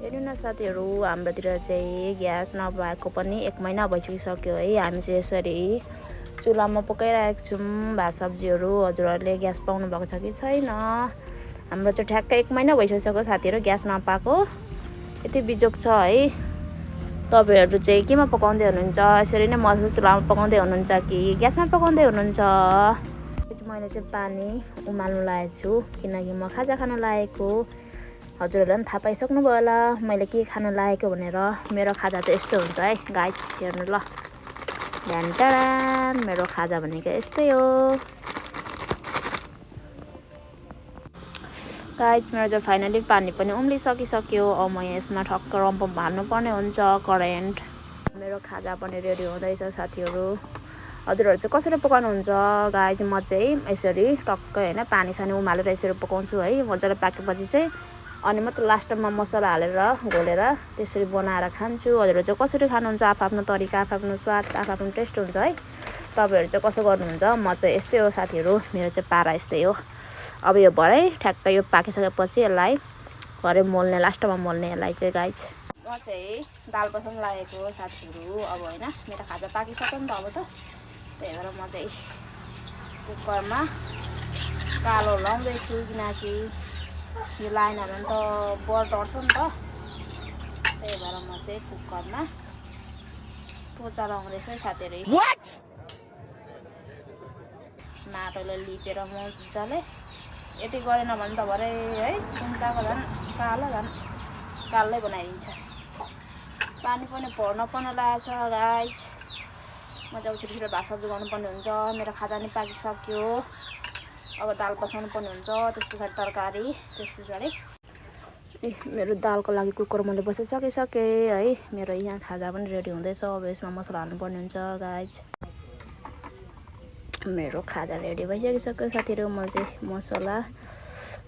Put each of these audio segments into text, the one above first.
हेर्नु न साथीहरू, हाम्रोतिर चाहिँ ग्यास नपाएको पनि 1 महिना भइसकिसक्यो है। हामी चाहिँ यसरी चुलामा पकाइरहेको छौँ भात सब्जीहरू। हजुरहरूले ग्यास पाउनु भएको छ कि छैन? हाम्रो चाहिँ ठ्याक्कै 1 महिना भइसकिसक्यो साथीहरू ग्यास नपाएको। यति बिजोग छ है। तपाईँहरू चाहिँ केमा पकाउँदै हुनुहुन्छ? यसरी नै मसला चुलामा पकाउँदै हुनुहुन्छ कि ग्यासमा पकाउँदै हुनुहुन्छ? मैले चाहिँ पानी उमाल्नु लागेको छु किनकि म खाजा खानु लागेको। हजुरहरूलाई पनि थाहा पाइसक्नुभयो होला मैले के खानु लागेको भनेर। मेरो खाजा चाहिँ यस्तो हुन्छ है गाइज, हेर्नु ल। ढ्यान्टाडा मेरो खाजा भनेको यस्तै हो गाइज। मेरो चाहिँ फाइनली पानी पनि उम्लिसकिसक्यो। अब म यसमा ठक्क रम्पम हाल्नुपर्ने हुन्छ करेन्ट। मेरो खाजा पनि रेडी हुँदैछ साथीहरू। हजुरहरू चाहिँ कसरी पकाउनुहुन्छ गाइज? म चाहिँ यसरी टक्क होइन पानी सानी उमालेर यसरी पकाउँछु है। मजाले पाकेपछि चाहिँ अनि मात्र लास्टमा मसला हालेर घोलेर त्यसरी बनाएर खान्छु। हजुरहरू चाहिँ कसरी खानुहुन्छ? आफ्नो तरिका, आफ्नो स्वाद, आफ्नो टेस्ट हुन्छ है। तपाईँहरू चाहिँ कसो गर्नुहुन्छ? म चाहिँ यस्तै हो साथीहरू, मेरो चाहिँ पारा यस्तै हो। अब यो भरे ठ्याक्क यो पाकिसकेपछि यसलाई भरे मोल्ने, लास्टमा मोल्ने यसलाई चाहिँ गाइज। म चाहिँ दाल बसाउनु लागेको साथीहरू। अब होइन मेरो खाजा पाकिसक्यो नि त अब त, त्यही भएर म चाहिँ कुकरमा कालो लाउँदैछु किनकि यो लाइनहरू त बर टर्छ नि त। त्यही भएर म चाहिँ कुकरमा पोचा लाउँदैछु है साथीहरू। माटोले लिपेर मजाले यति गरेन भने त भरे है सुन्ताको झन् कालै बनाइदिन्छ। पानी पनि पर्न लागेको छ गाइज। म चाहिँ छिटो भात सब्जी गर्नुपर्ने हुन्छ। मेरो खाजा नि पाकिसक्यो। अब दाल बसाउनु पर्ने हुन्छ, त्यस पछाडि तरकारी, त्यस पछाडि मेरो दालको लागि कुकर मैले बसाइसकेँ है। मेरो यहाँ खाजा पनि रेडी हुँदैछ। अब यसमा मसला हाल्नुपर्ने हुन्छ गाइज। मेरो खाजा रेडी भइसकिसक्यो साथीहरू। म चाहिँ मसला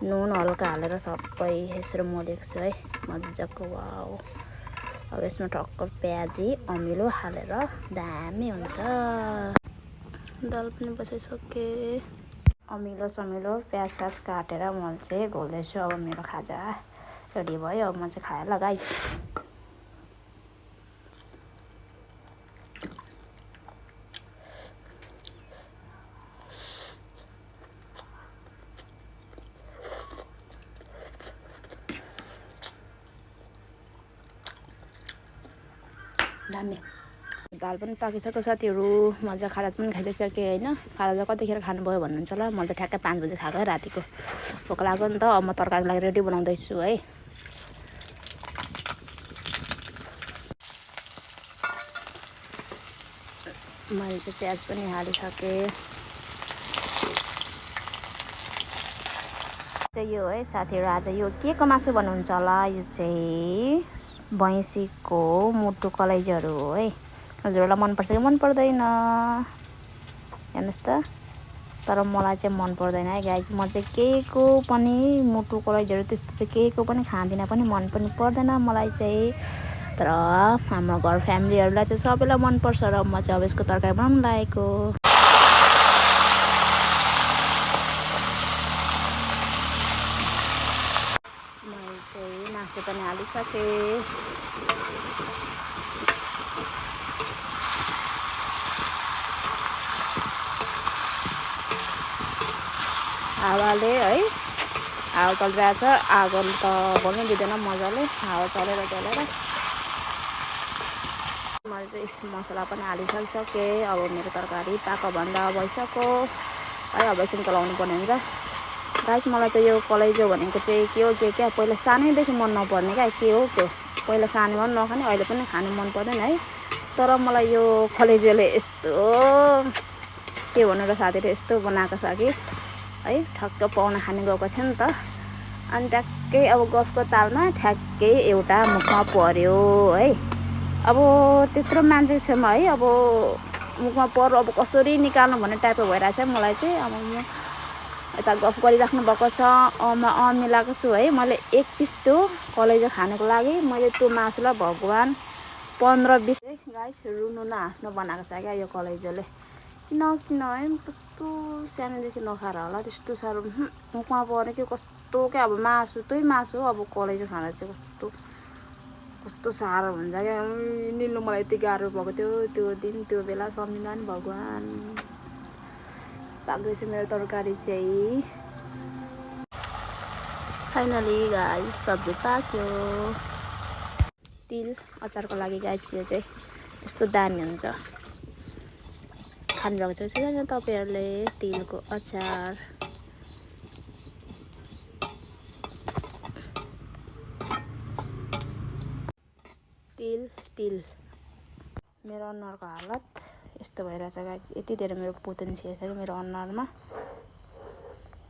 नुन हल्का हालेर सबै यसरी मोलेको छु है मजाको। वाउ, अब यसमा टक्क प्याजी अमिलो हालेर दामी हुन्छ। दाल पनि बसाइसकेँ। अमिलो समिलो प्याज साज काटेर म चाहिँ घोल्दैछु। अब मेरो खाजा रेडी भयो। अब म चाहिँ खाएँ ल गाइज। दामी दाल पनि पाकिसक्यो साथीहरू। मजा खाजा पनि खाइसकेँ होइन। खाजा चाहिँ कतिखेर खानुभयो भन्नुहुन्छ होला। मैले त ठ्याक्कै 5 बजी खाएको है रातिको। भोक लाग्यो नि त। अब म तरकारीको लागि रेडी बनाउँदैछु है। मैले चाहिँ प्याज पनि हालिसकेँ। चाहिँ यो है साथीहरू, आज यो के को मासु भन्नुहुन्छ होला? यो चाहिँ भैँसीको मुटु कलेजोहरू हो है। हजुरहरूलाई मनपर्छ कि मन पर्दैन हेर्नुहोस् त। तर मलाई चाहिँ मन पर्दैन है गाइज। म चाहिँ केहीको पनि मुटु कलेजोहरू त्यस्तो चाहिँ केहीको पनि खाँदिनँ, पनि मन पनि पर्दैन मलाई चाहिँ। तर हाम्रो घर फ्यामिलीहरूलाई चाहिँ सबैलाई मनपर्छ र म चाहिँ अब यसको तरकारी बनाउनु लागेको। मैले चाहिँ मासु पनि हालिसकेँ। हावाले है, हावा चलिरहेछ। आगो त बोल्नु दिँदैन मजाले, हावा चलेर मैले चाहिँ मसला पनि हालिसकिसकेँ। अब मेरो तरकारी पाको भन्दा भइसक्यो है। अब एकछिन चलाउनु पर्ने हुन्छ गाइस। मलाई चाहिँ यो कलेजो भनेको चाहिँ के हो के क्या, पहिला सानैदेखि मन नपर्ने क्या। के हो त्यो पहिला सानोमा पनि नखाने, अहिले पनि खानु मन पर्दैन है। तर मलाई यो कलेजोले यस्तो के भन्नु र साथीहरू, यस्तो बनाएको छ कि है। ठक्क पाहुना खाने गएको थियो नि त। अनि ट्याक्कै अब गफको तालमा ठ्याक्कै एउटा मुखमा पर्यो है। अब त्यत्रो मान्छेको छेउमा है, अब मुखमा पर्यो, अब कसरी निकाल्नु भन्ने टाइपको भइरहेछ मलाई चाहिँ। अब म यता गफ गरिराख्नु भएको छ, मिलाएको छु है। मैले 1 पिस त्यो कलेजो खानुको लागि मैले त्यो मासुलाई भगवान् 15-20 गाइस रुनु न हाँस्नु बनाएको छ क्या यो कलेजोले। किन है कस्तो सानोदेखि नखाएर होला त्यस्तो साह्रो मुखमा पर्ने कि कस्तो क्या। अब मासु त्यही मासु, अब कलेजो खाँदा चाहिँ कस्तो कस्तो साह्रो हुन्छ क्या निल्नु मलाई यति गाह्रो भएको थियो त्यो दिन त्यो बेला सम्झिँदा नि भगवान् पाक्दैछ मेरो तरकारी चाहिँ फाइनली गाइस सब्जी पाक्यो तिल अचारको लागि गाइस यो चाहिँ यस्तो दामी हुन्छ खानुभएको छैन तपाईँहरूले तिलको अचार तिल मेरो अनुहारको हालत यस्तो भइरहेछ गाइस यति धेरै मेरो पोतन छिएछ कि मेरो अनुहारमा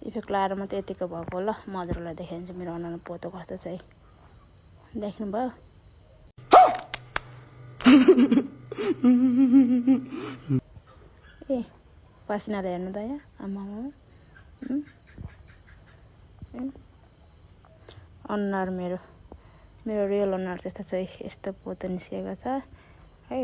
इफेक्ट लाएर मात्रै यतिको भएको ल म हजुरलाई देखाइदिन्छु मेरो अनुहारमा पोतो कस्तो छ है देख्नुभयो ए पसिनाले हेर्नु त यहाँ आमामा अनुहार मेरो रियल अनुहार त्यस्तो छ है यस्तो पोतो निस्केको छ है